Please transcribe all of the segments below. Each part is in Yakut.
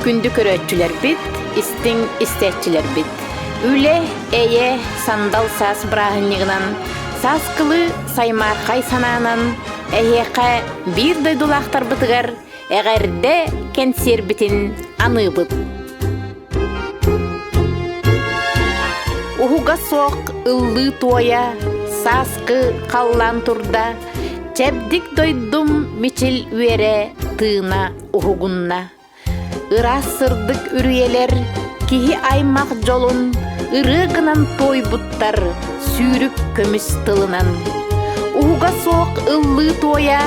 Күндү көрөөччүлэрбит, истиҥ истээччилэрбит! Үлэ, эйэ, сандал саас бырааһынньыгынан, сааскылыы саймаархай санаанан эһиэхэ биир дойдулаахтарбытыгар эҕэрдэ кэнсиэрбитин аныыбыт. Уһуга суох ыллыы туойа, сааскы халлаан турда, чэбдик дойдум мичил үөрэ тыына уһугунна. Ыраас сырдык үрүйэлэр киһи аймах дьолун ырыа гынан туойбуттар сүүрүк көмүс тылынан. Уһуга суох ыллыы туойа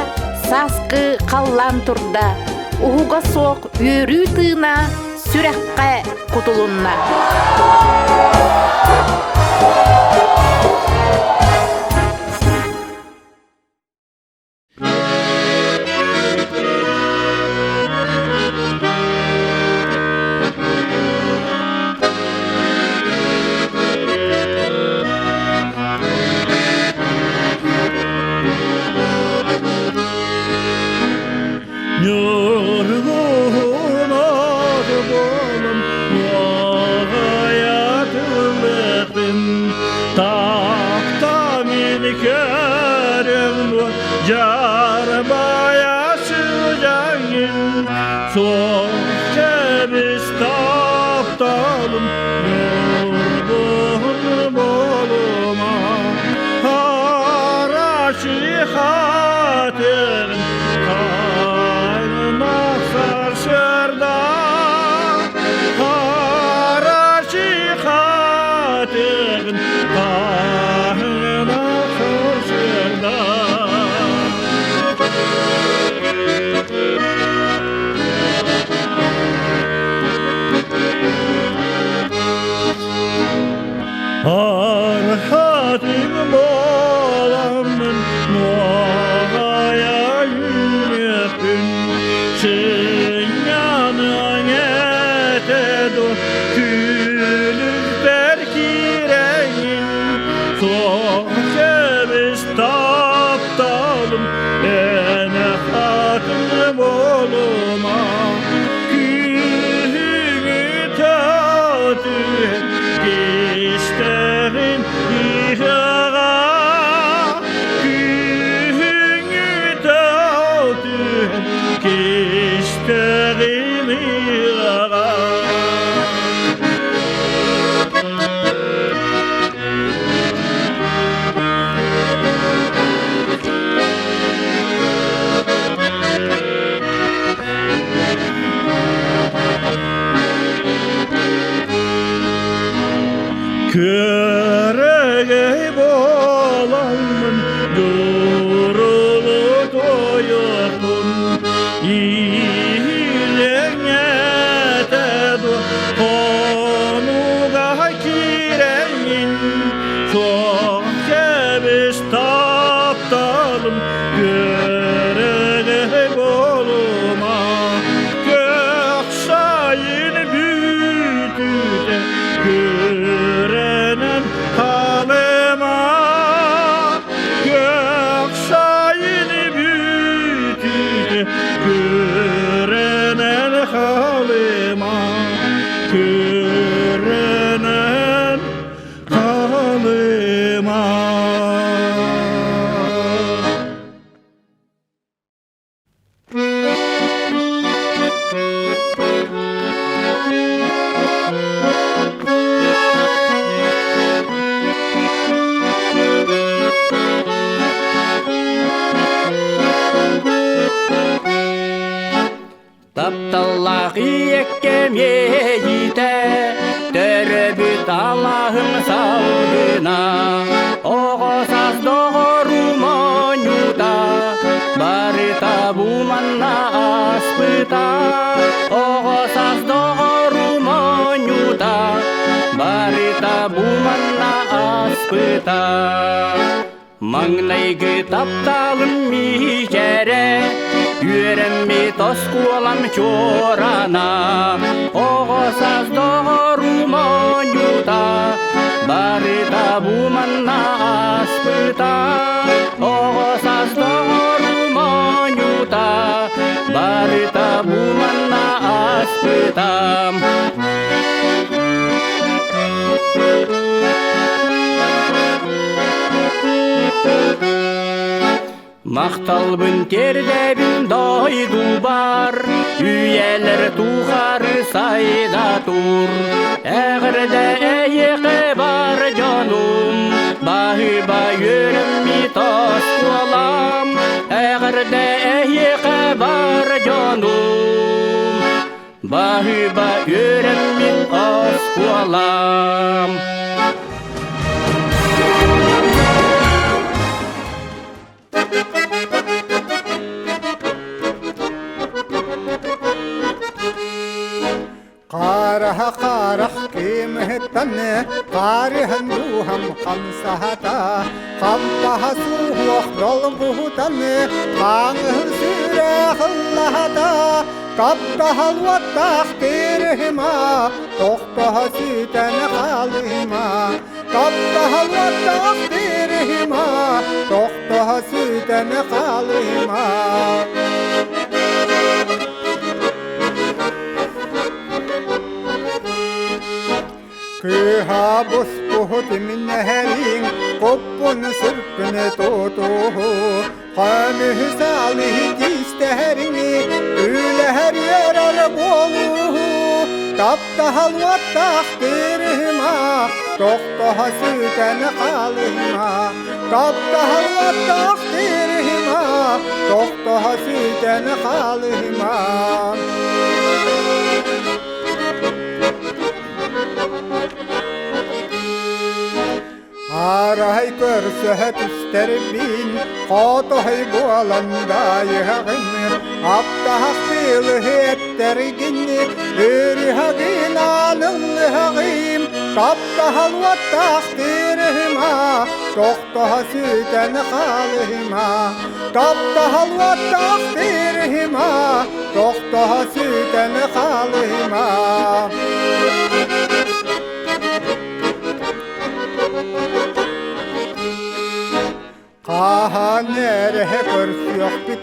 сааскы халлаан турда, уһуга суох үөрүү тыына сүрэххэ кутулунна. Ньургуһунар буолан нуоҕайатыллыахпын таптамин көрөҥ дьарбайа сылдьаҥын суох кэбис тапталым ньургуһун буолума харачы хатырын кайнына сарсыарда харачы хатырын кайнына сарсыарда. Архатым боламмын нуоҕайа үүнүөхпүн сынньаныаҥ этэ дуо күлүкпэр киирэҥин суох кэбис тапталым эн хатын буолума күһүҥү түһэн кистэҕин ыһыаҕа күһүҥү түһэн кистэҕин ыһыаҕа. Күөрэгэй буоламмын дьурулу туойуохпун иилэҥэтэ дуо хонууга киирэҥҥин суох кэбис тапталым күөрэгэй буолума көх сайын бүтүүтэ күрэнэн хаалыма көх сайын бүтүүтэ күрэнэн хаалыма күрэнэн хаалыма. Тапталлаах ийэккэм иэйиитэ, төрөбүт алааһым салгына, оҕо саас доҕорум оонньуута, барыта бу манна ааспыта. Оҕо саас доҕорум оонньуута, барыта бу манна ааспыта. Маҥнайгы тапталым миичэрэ, үөрэммит оскуолам чуорана, оҕо саас доҕорум оонньуута, барыта бу манна ааспыта. Оҕо саас доҕорум оонньуута, барыта бу манна ааспыта. сылдьыбытам. Махталбын тиэрдэбин дойдубар, үйэлэр тухары сайда тур. Эҕэрдэ эйиэхэ бар дьонум, баһыыба үөрэммит оскуолам. Эҕэрдэ эйиэхэ бар дьонум, баһыыба үөрэммит оскуолам. Хараха харах кимыттан Харыһан дууһам хамсаһата Хампаһа суох долгутан Хаҥыһыр сүрэх ыллаһата Таптаһал уоттаах тириһима Тохтоһо сүтэн хаалыма Таптаһал уоттаах тириһима Тохтоһо сүтэн хаалыма Кыыһа буспуһут иминэһэриҥ, куппун сырпын тутуһу, Көмүһү саалыһы тиистэһэриҥи, үлэһэр үөрэр буолууһу, Таптаһал уоттаах тыырыһыма, тохтоһо сүтэн хаалыһыма, Таптаһал уоттаах тыырыһыма, тохтоһо сүтэн хаалыһыма. Арай көрсөһө түстэрбин, хотоһой буолан дайыһаҕын, аптаһах тыылыһы эттэргин, өрүһэгин ааныллыһаҕым, таптаһал уоттаах тыырыһыма, тохтоһо сүтэн хаалыһыма, таптаһал уоттаах тыырыһыма, тохтоһо сүтэн хаалыһыма. Хаһан эрэһэ көрсүөхпүт,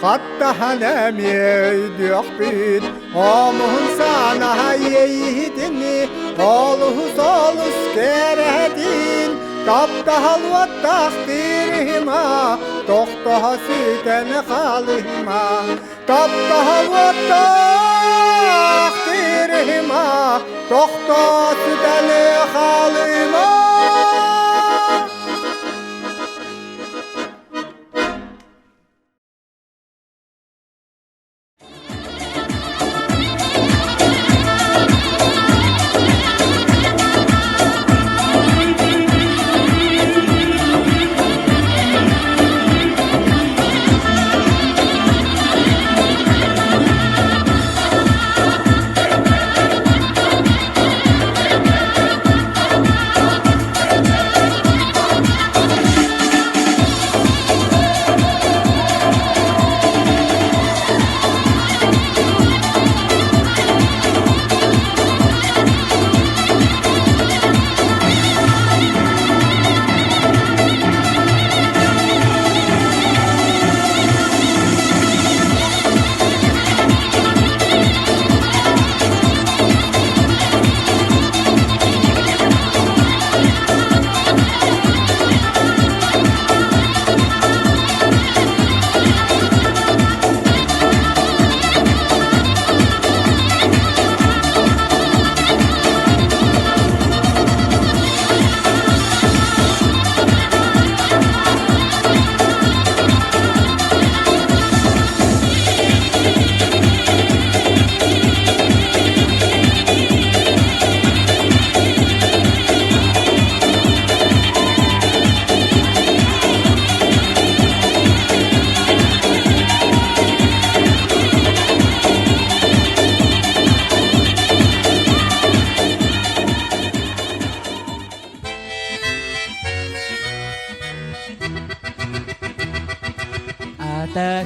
хаттаһан эмиэ өйдүөхпүт, омуһун саанаһа иэйиһитини, олуһу солус кэрэһэтин, таптаһал уоттаах тириһима, тохтоһо сүтэн хаалыһыма, Таптаһал уоттаах тириһима, тохтоо сүтэли хаалыма.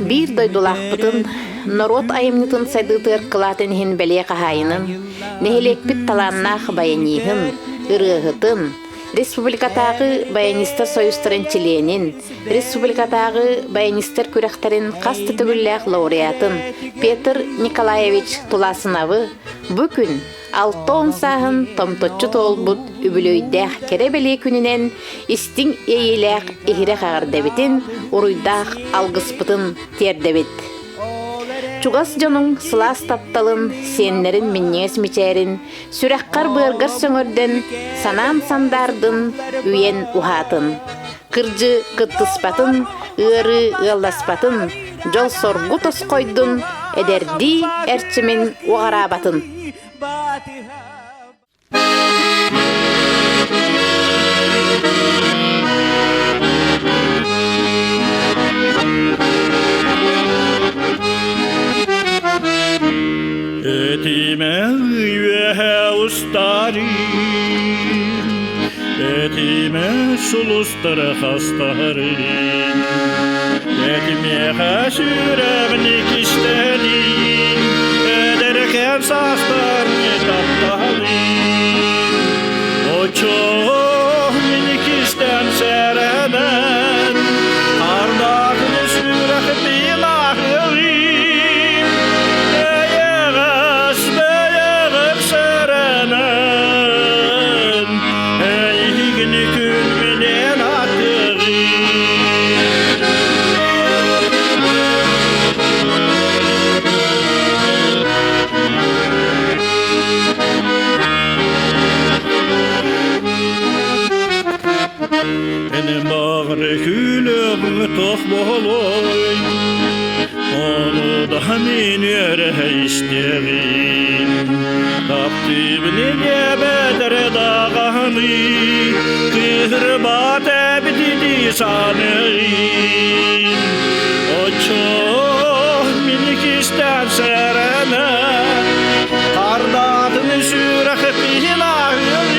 Биир дойдулаахпытын, норуот айымньытын сайдыытыгар кылаатын иһин бэлиэ хаһаайынын, нэһилиэкпит талааннаах баяниһын, ырыаһытын, Республикатааҕы баянистар союзтарын чилиэнин, Республикатааҕы баянистар күрэхтэрин хас да төгүллээх лауреатын Петр Николаевич Туласыновы бу күн 60 сааһын томточчу туолбут үбүлүөйдээх кэрэ-бэлиэ күнүнэн истиҥ иэйиилээх иһирэх эҕэрдэбитин, уруйдаах алгыспытын тиэрдэбит. Чугас дьонуҥ сылаас тапталын, сиэннэрин минньигэс мичээрин, сүрэххэр-быаргар сөҥөрдөн, санаан сандаардын, үйэн уһаатын. Кырдьы кыттыспатын, ыарыы ыалласпатын, дьол-соргу тосхойдун, эдэрдии эрчимин уҕараабатын. Этимэ үөһэ устарым, этимэ сулустары хастарым, этимиэхэ сүрэҕин кистэлим, эдэркээн саастарны тапталым. Оччоҕо мин иккистээн сэрэнэн, ардаахын сүрэхпин аһыырым. Эйэҕэс бэйэҕэр сэрэнэн, эйигини күн минэн аттыгым. Ene мағры күлөм тох болой, Onu da min yere isterim. Таптыбын ебедер дағаны, Кырба тәбдidi санырым. Очо minik ister serene, Ардатын сүрэх пиһилаһыым,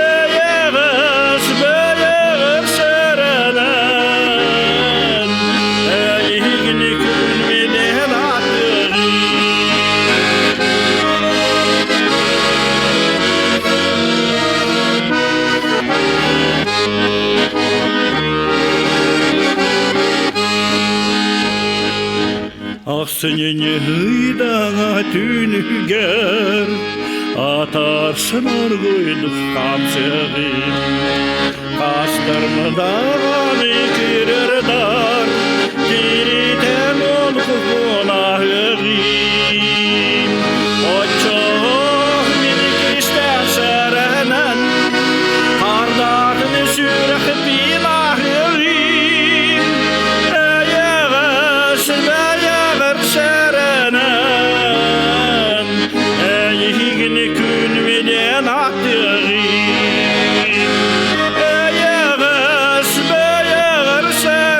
Эйэҕэс бэйэҕэр сэрэнэн, Эйигини күн минэн аттыгым. Ахсыньыны ыйдаҥа түүнүгэр атаарсан оргуйдук хамсыгын Хастармадаҕаны кирердар тиритэн олкукунаһыгын Оччоҕо мин кистээн сэрэнэн Ардатын сүрэхпин аһыырым Эйэҕэс бэйэҕэр сэрэнэн Эйигини күн минэн аттыгым Эйэҕэс бэйэҕэр сэрэнэн.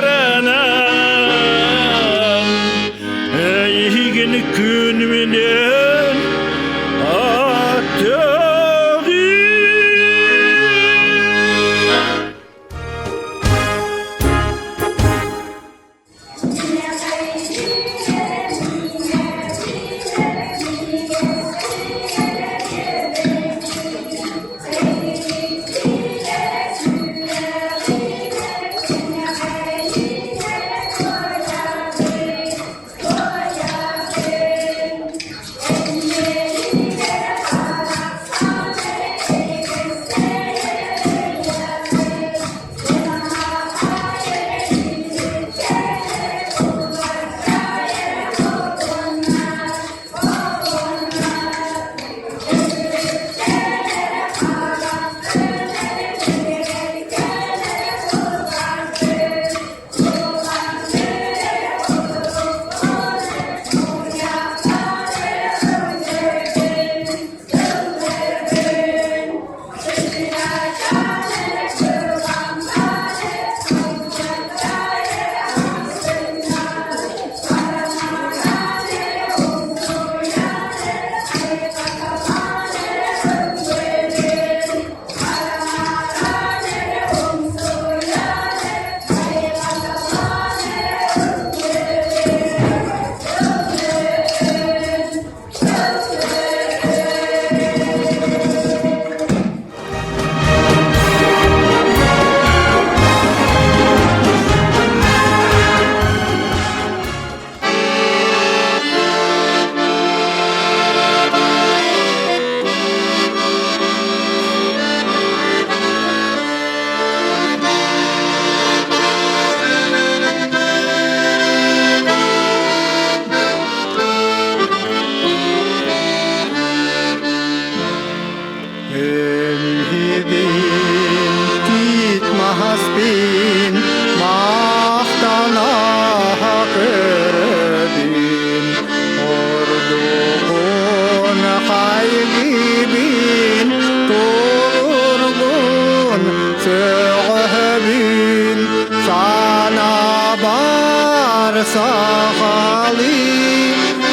сахалыы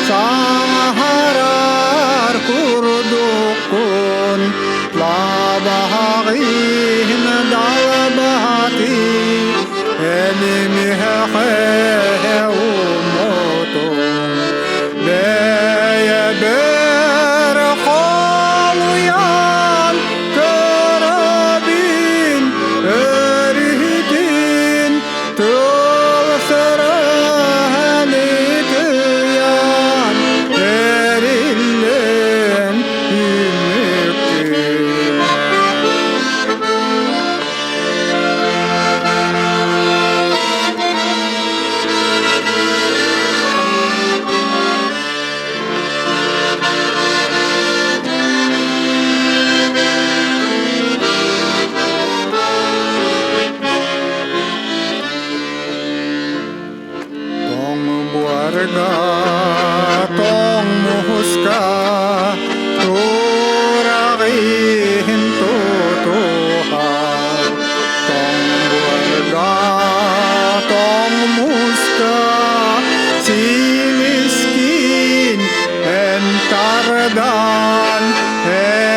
саҥарар курдуккун лабаҕын далбаһатыы Энимиэхэ умутун бэйэбэр холуйан көрөбүн өрүһүтүн тыл сөрөһөнү тыйан эриллэн үмүккүн. Тоҥ буорга, тоҥ мууска тураҕын тутуһар. Тоҥ буорга, тоҥ мууска силискин эн тардан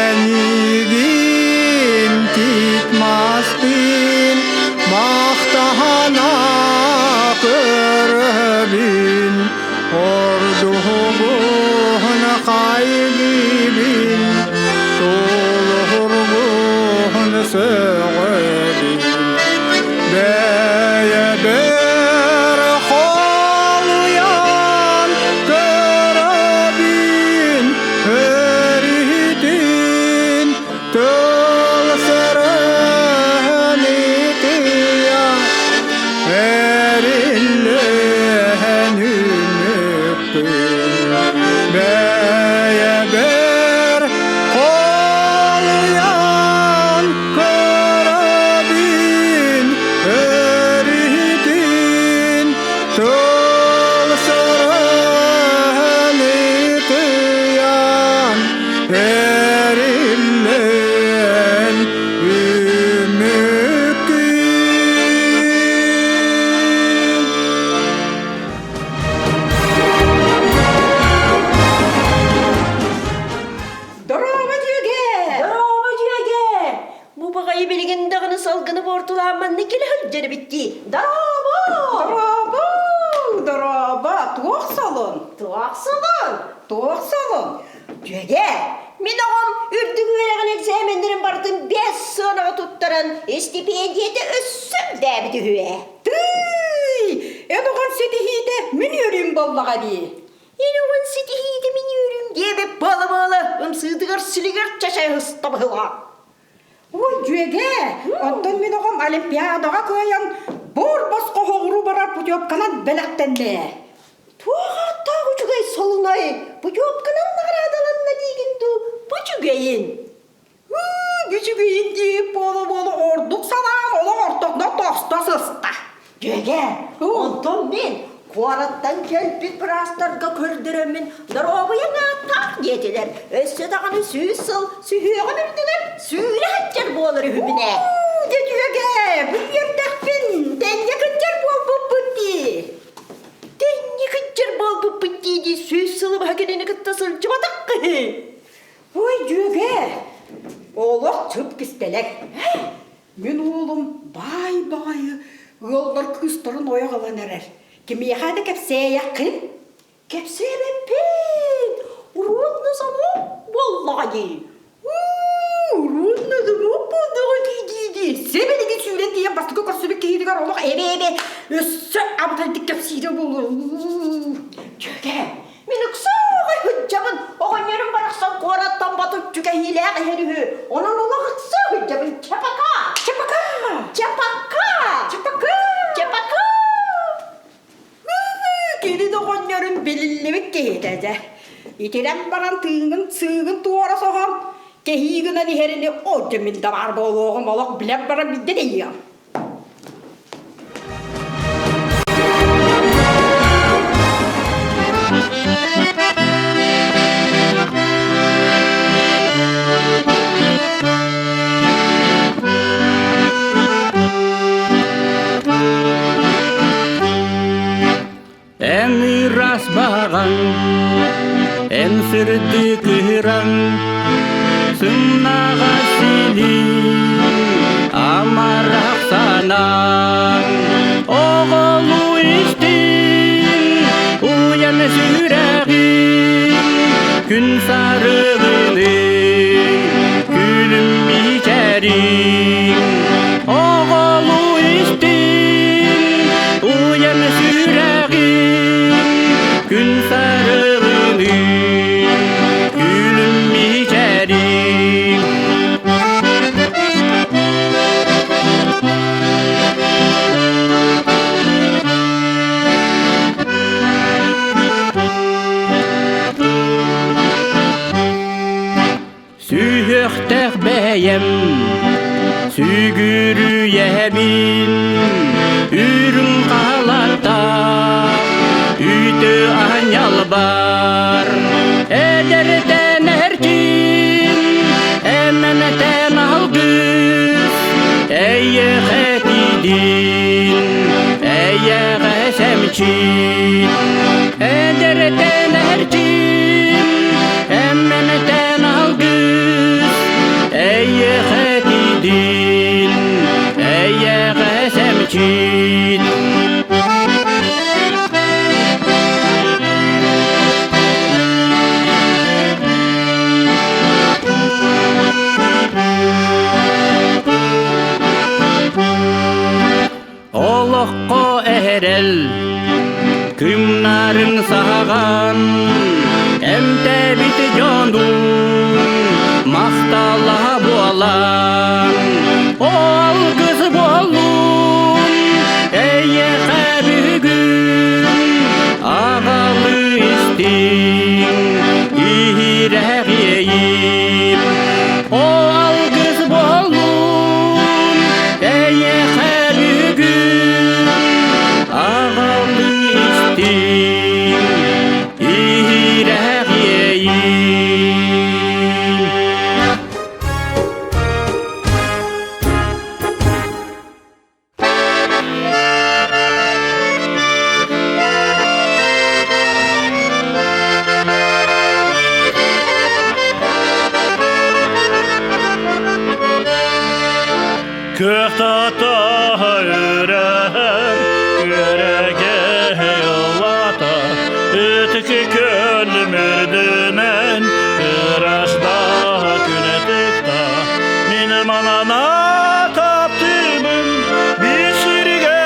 эниигин тиит мастын Махтана көрөбүн, ордугун хайгыыбын, тулуһургун сөҕөбүн. Бэйэбэр холуйан көрөбүн, өрүтүн Тыл сэрэнитийэ эриллэн үнүкпүн бэйэбэр холуйан көрөбүн өрүтүн тыл сэрэнитийэн Эриллэн үмүккүн. Дорообо дьүөгэ! Дорообо дьүөгэ! Бу баҕайы билигин даҕаны салгыны буортулаамманны кэлэ сылдьар эбит дии. Дорообо! Дорообо! Дорообо! Туох солун? Туох солун? Туох солун? Дьүөгэ, мин оҕом үрдүк үөрэҕин экзаменнэрин барытын биэс сыанаҕа туттаран, истипиэндийэтэ өссө үрдээбит үһү ээ. Тыый! Эн оҕон ситиһиитэ мин үөрүүм буоллаҕа дии. Эн оҕон ситиһиитэ мин үөрүүм диэбит буола-буола ымсыытыгар силигэр чачай ыста быһыылаах. Ой, дьүөгэ, оттон мин оҕом Олимпиадаҕа кыайан буор босхо хоҕуруу барар путевканан бэлэхтэннэ. Туох ааттаах үчүгэй солунай путевканан наҕараадаланна диигин дуу, бу үчүгэйин. Үчүгэйин диир буола-буола ордук санаан олох ортотуна тосто сыста. Дьүөгэ, онтон мин куораттан кэлбит быраастарга көрдөрөммүн доруобуйаҥ ааттаах диэтилэр. Өссө даҕаны 100 сыл сүһүөҕүм үрдүгэр сүүрэ сылдьар буолар үһүбүн ээ. Дьэ дьүөгэ, бу үөрдэхпин, тэҥҥэ кырдьар буолбуппут дии. Тэҥҥэ кырдьар буолбуппут дии-дии 100 сылы быһа кинини кытта сылдьыбатах киһи. Ой, дьүөгэ, олох чып кистэлэҥ. Мин уолум баай баҕайы ыаллар кыыстарын ойох ылан эрэр. Кимиэхэ да кэпсээйэххин? Кэпсээбэппин! Уруотна замок буоллаҕа дии. Уруотна замок буоллаҕа дии дии-дии. Сибилигин сүүрэн тиийэн бастакы көрсүбүт киһитигэр олох эбэ-эбэ өссө абытайдык кэпсиирэ буолуо. Дьүөгэ, мин ыксааҕай сылдьабын. Оҕонньорум барахсан куораттан ботуччу кэһиилээх иһэр үһү. Онон олох ыксаа сылдьабын. Чапака! Чапака! Чапака! Чапака! Чапака! Кини да оҕонньорун билиллибит киһитэ дьэ. Итирэн баран тыыҥын сыыгын туора соһон, кэһии гынан иһэрини ол дьэ мин да баар буолуоҕум олох билэн баран билдэ тэйиэм. Ыраас баҕаҥ, эн сырдык ыһыраҥ, сымнаҕас илииҥ, амарах санааҥ, оҕолуу истиҥ, уйан сүрэҕиҥ, күн сарыгыныы, күлүм мичээриҥ, оҕолуу истиҥ, уйан сүрэҕиҥ, күн сарыгыныы, күлүм мичээриҥ. Сүһүөхтээх бэйэм сүгүрүйэбин, үрүҥ халаттаах үтүө аанньалбар эдэртэн эрчин, эмэнтэн алгыс, эйиэхэ тиийдин, эйэҕэ сэмчин. Эдэртэн эрчин, эмэнтэн алгыс, эйиэхэ тиийдин, эйэҕэ сэмчин. Олоххо эрэл күннарын саҕан эмтээбит дьонун махтала буолан ол кыз буоллун эйиэхэ бүгүн аҕалы истиҥ иһирэҕиэйим о алгыс буоллун эйиэхэ бүгүн аҕалы истиҥ иһирэҕиэйим. Кыахтата үрэр, күөрэгэ ыллата, ытык көлүм үрдүнэн, ырашдаах күнэ тыкта, мин манана таптыыбын, биир сиргэ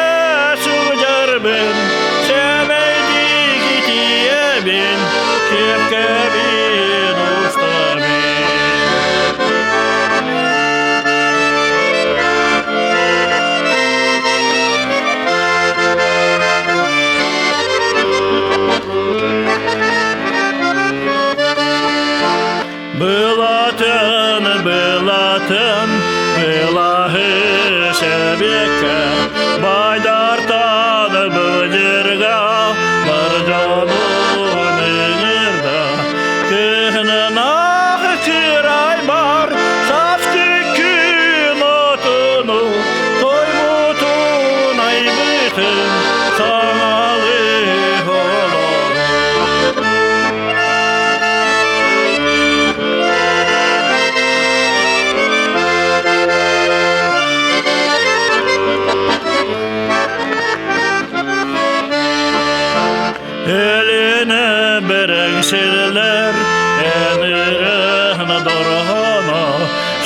сылдьарбын, сэмэйдик итийэбин, киэпкэбин устабын. Былатын, былатын, былаһы шебекке, байдартан былырга, бар дьонун ыҥырда. Кыһынынах кырай бар, сааскы күн отуну, тойбутун айбытын, саҥалы олору. Eline береңсиллэр энирэн дорҕоно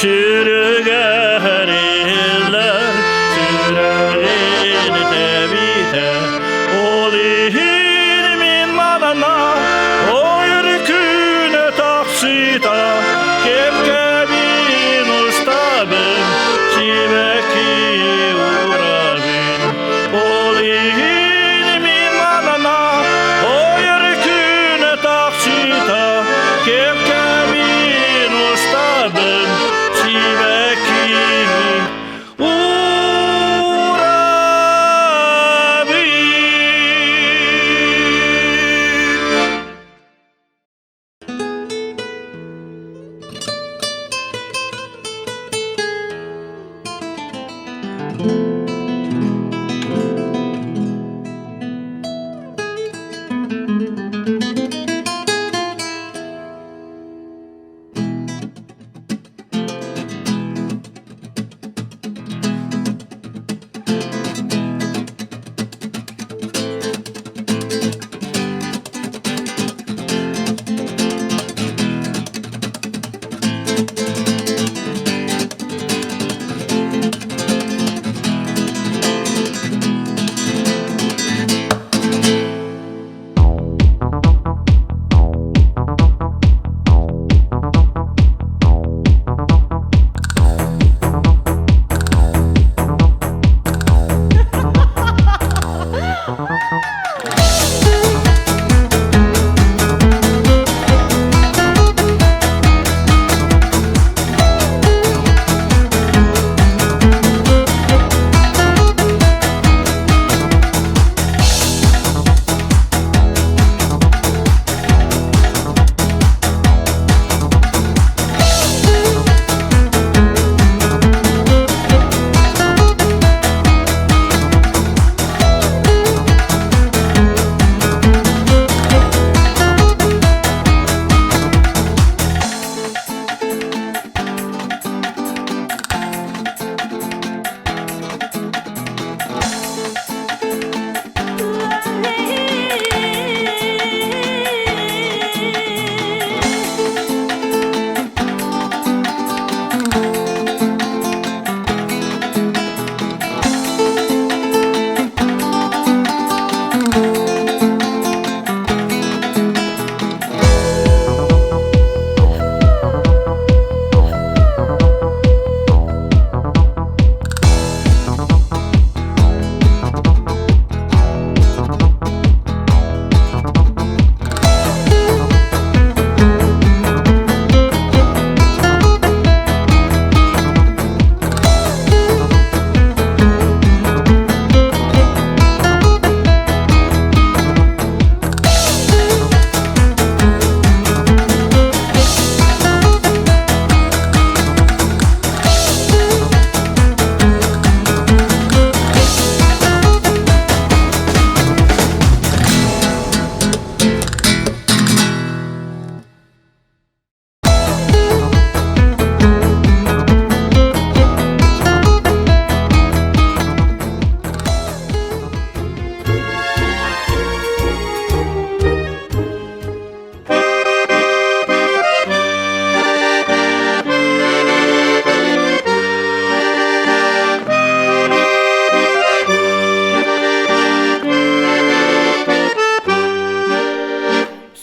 сүрүгэр иһиллэр сүрэҕин тэбиитэ ол иһин мин манана ойр күнэ тахсыыта кэпкэбин устабын сибэкки уурабын ол иһин мин манана ойр күнэ тахсыыта кэпкэбин устабын сибэкки.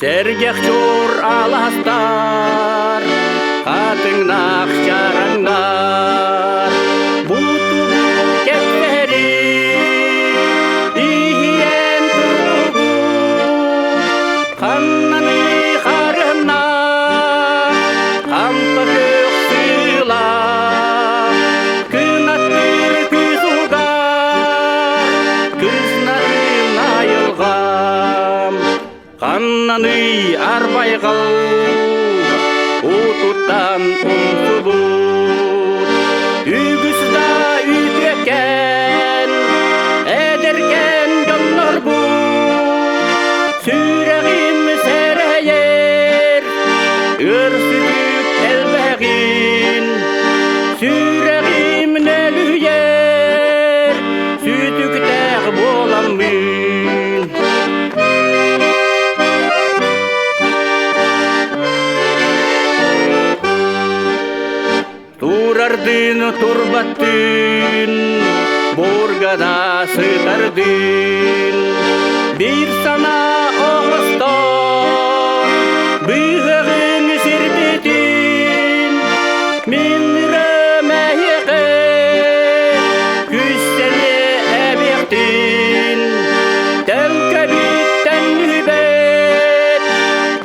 Сэргэх чур аластар, хатыҥнаах чараҥнар, бутубут кэпсэри, иһийэн турдубут, ханнаны харына, хампа күөх сыыла, кынаттыыр күүс угар, кыснарын айылҕам. Ханнаный арбайҕал уутуттан умсубут үгүс да үтүөкэн эдэркэн дьоннорбут сүрэҕим сэрэйэр өр сүтүк элбэҕин сүрэҕим нөлүйэр сүтүктээх буоламмын. Турардын турбаттын, бургада сытардын, биир санаа оҥостон, быыһаҕын сирбитин, мин ырам эһиэхэ күссэни эбиэхтин, Төлкөбүттэн үбэт,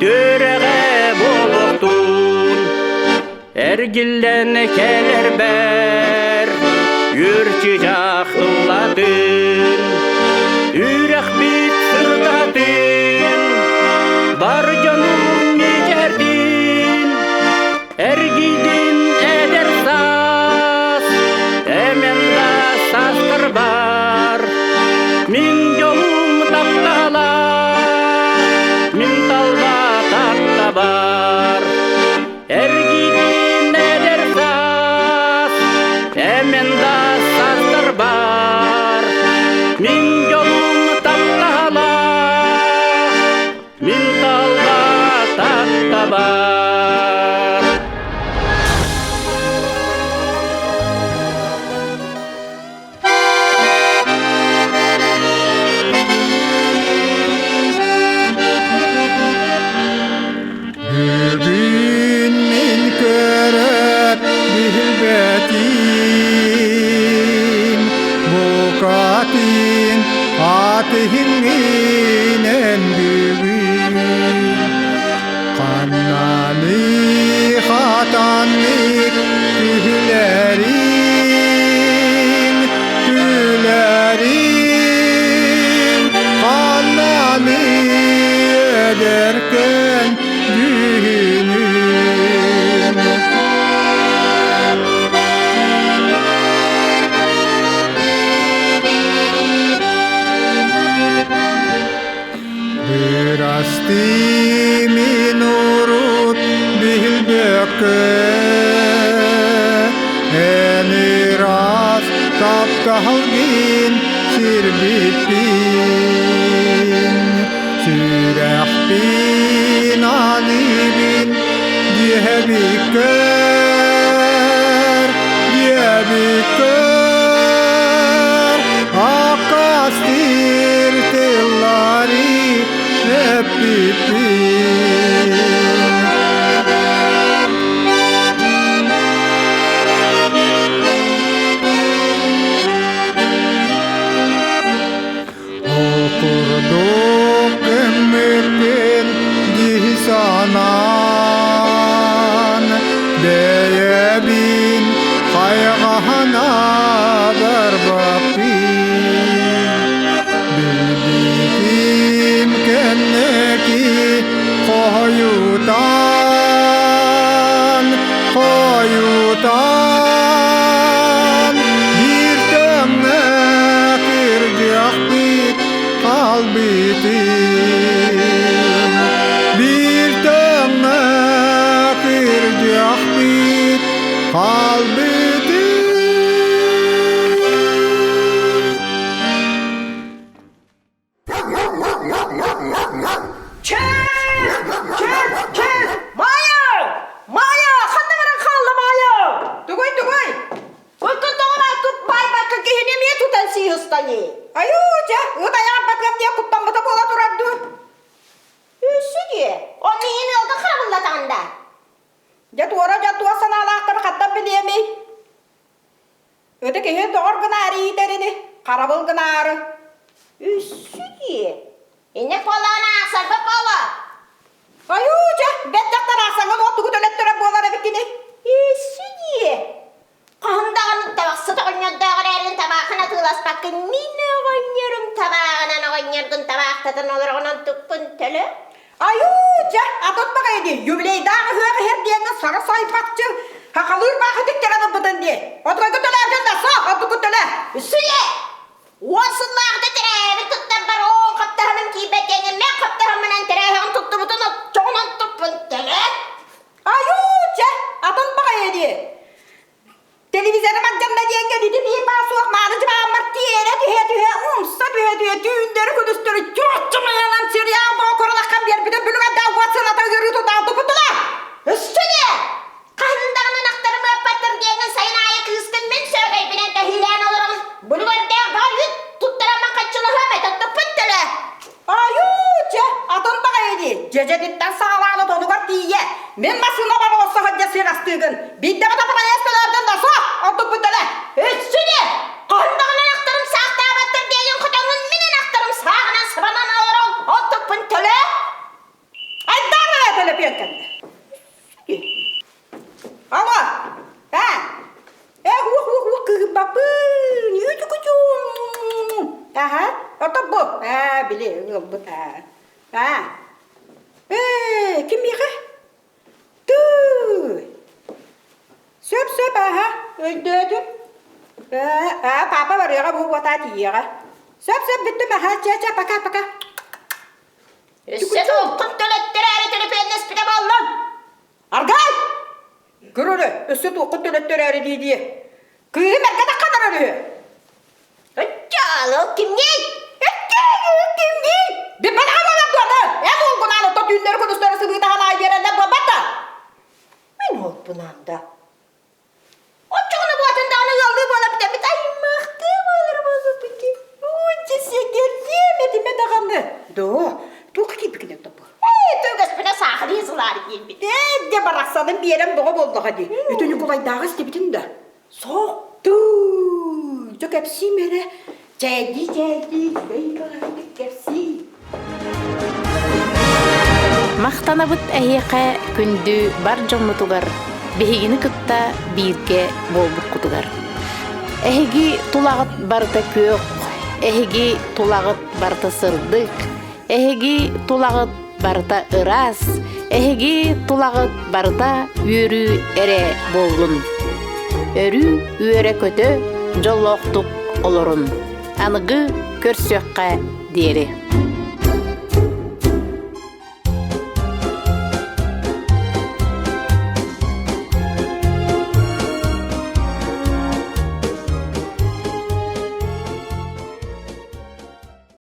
түрэҕэ буолуохтун, эргиллэн кэлэрбэр, үр чыжах ыллатын, үрэхпит сырдатын, бар дьонум мичээрдин, Эргийдин эдэр саас, эмэн да саастар бар. Мин дьолум таптала, мин талба таттабар. Эргийдин эдэр саас, эмэн да саастар бар. Мин дьолум таптала, мин талба таттабар. Бүгүн мин көрөр билбэтим букатын ат иһиҥ. Тэҥинэн бүгүн Ханнаный хатаннык түһүлэриҥ, түлэриҥ, ханнаный эдэркэн дьүһүнүн. Бырастыы мин урут билбэккэ Эн ыраас тапталгын сирбиппин Сүрэхпин аныыбын диэбиккэр диэбиккэр Акастыыр тыллары эппиппин. Ол курдук көммүппүн дии санаан, бэйэбин хайҕаһана барбаппын. Билбитим кэнники хойутаан, хойутаан, биир тэҥҥэ кырдьахпыт хаалбытын. Биир тэҥҥэ кырдьахпыт хаалбытын. Чэ! Чэ! Чэ! Маайа! Маайа! Ханна баран хаалла Маайа? Тугуй, тугуй? Оттон тоҕо тут баайбакка киһини эмиэ тутан сыыһыстаҥый? Айуу, чэ, ыт айаҕар батыам диэн куттаммыта буола турар дуу? Үссү дии. Ол миигин ыалга харабыллатаҕын да? Дьэ туора дьэ туох санаалаахтары хантан билиэмий? Ыты киһи доҕор гынаары иитэр ини, харабыл гынаары. Үссү дии. Инник буоллаҕына аахсарбат буолуо. Айуу, чэ, бэт дьахтар аахсаҥҥын уот тугу төлөттөрөр буолар эбиккиний? Үссү дии. Хаһан даҕаны табахсыт оҕонньордоох эрээрин табаахын атыыласпаккын мин оҕонньорум табааҕынан оҕонньоргун табаахтатан олороҕунан тукпун төлө. Айуу, чэ, атын баҕайы дии, юбилейдаах ыһыах иһэр диэҥҥэ сара сайбахчы, хахалыыр баахы тиктэрэн ылбытын дии. Отурайгын төлөөргүн да суох, онтуккун төлөө. Үсүлэ! Уон сыллааҕыта тэрээһэбин туттарбар оон хаптаһыным киирбэт диэҥҥэ мен хаптаһыммынан тэрээһэҕин туттубутун оччоҕунан туппун төлөө. Айуу, чэ, атын баҕайы дии. Телевизорым алдьанна диэҥҥэ ити биир баа суох мааны дьыбааммар тиэрэ түһэ-түһэ, умса түһэ-түһэ түүннэри-күнүстэри чуоччумайанан сериал боокуралаххан биэрбитин бүлүгэрдээх уот сыната ыарыы тутаан туппуттара. Өссө де! Хаһан даҕаны ынахтарым ыаппаттар диэҥҥин сайын аайы кыыскын мин сөөкөйбүнэн кэһиилээн олороҕун бүлүгэрдээх баҕар үүт туттараммын хаччылаһыам этэ туппут төлө. Айуу, чэ, атын баҕайы дии. Дьэдьэтиттэн саҕалаан отонугар тиийэ. Мин массыынабар оҕосто сылдьа сир астыыгын. Биирдэ бата проездалардан да суох, онтукпут төлө. Өссө де! Хаһан даҕаны ынахтарым саахтаабаттар диэҥҥин хотоҥҥун мин ынахтарым сааҕынан сыбанан олорон онтукпун төлө. Айдаан эрэ төлөпүөн кэннэ. Алло, а, э, ух, ух, ух, кыһырбаппын, үтүкүтүм. Аха, ото бу, аа, били, ылбыт, аа. Аа, ээ, ким миэхэ? Тыы! Сөп, сөп, аха, өйдөөтүм. Ээ, аа, папа барыаҕа бу уотаа тиийиэҕэ. Сөп, сөп, бүттүм, аха, чэ, чэ, пока, пока. Өссө туоххун төлөттөрөөрү төлөпүөннэспитэ буоллун? Аргай! Көр эрэ, өссө туоххун төлөттөрөөрү дии-дии. Кыыһым эргэ тахханар үһү. Өттөөл, ол кимний? Өттөөл, кимний? Билбэтэҕэ буолар дуо? Эн уолгунаан ото түүннэри күнүстэри сыбыытаһан аай биэрэллэр буолбат да? Мин уолбунаан да. Оччоҕуна буотун даҕаны ыаллыы буола бүтэммит аймахтыы буолар буолбуппут Уонча сэгэрдиэм этимэ даҕаны. Доо, туох киирбиккин тобу? Ээ, түгэспинэ саахарыы сылаары киирбит. Ээ, дьэ барахсаным биэрэн боҕо буоллаҕа дии. Үтү Ньукулайдааҕы истибитин да. Соктуу, дьэ кэпсиим эрэ. Чээйдии-чээйдии, үчүгэй баҕайытык кэпсии. Махтанабыт эһиэхэ күндү бар дьоммутугар, биһигини кытта бииргэ буолбуккутугар. Эһиги тулаҕыт барыта күөх, эһиги тулаҕыт барыта сырдык, эһиги тулаҕыт барыта ыраас, эһиги тулаҕыт барыта үөрүү эрэ буоллун. Өрүү үөрэ-көтө дьоллоохтук олорун. Аныгы көрсүөххэ диэри.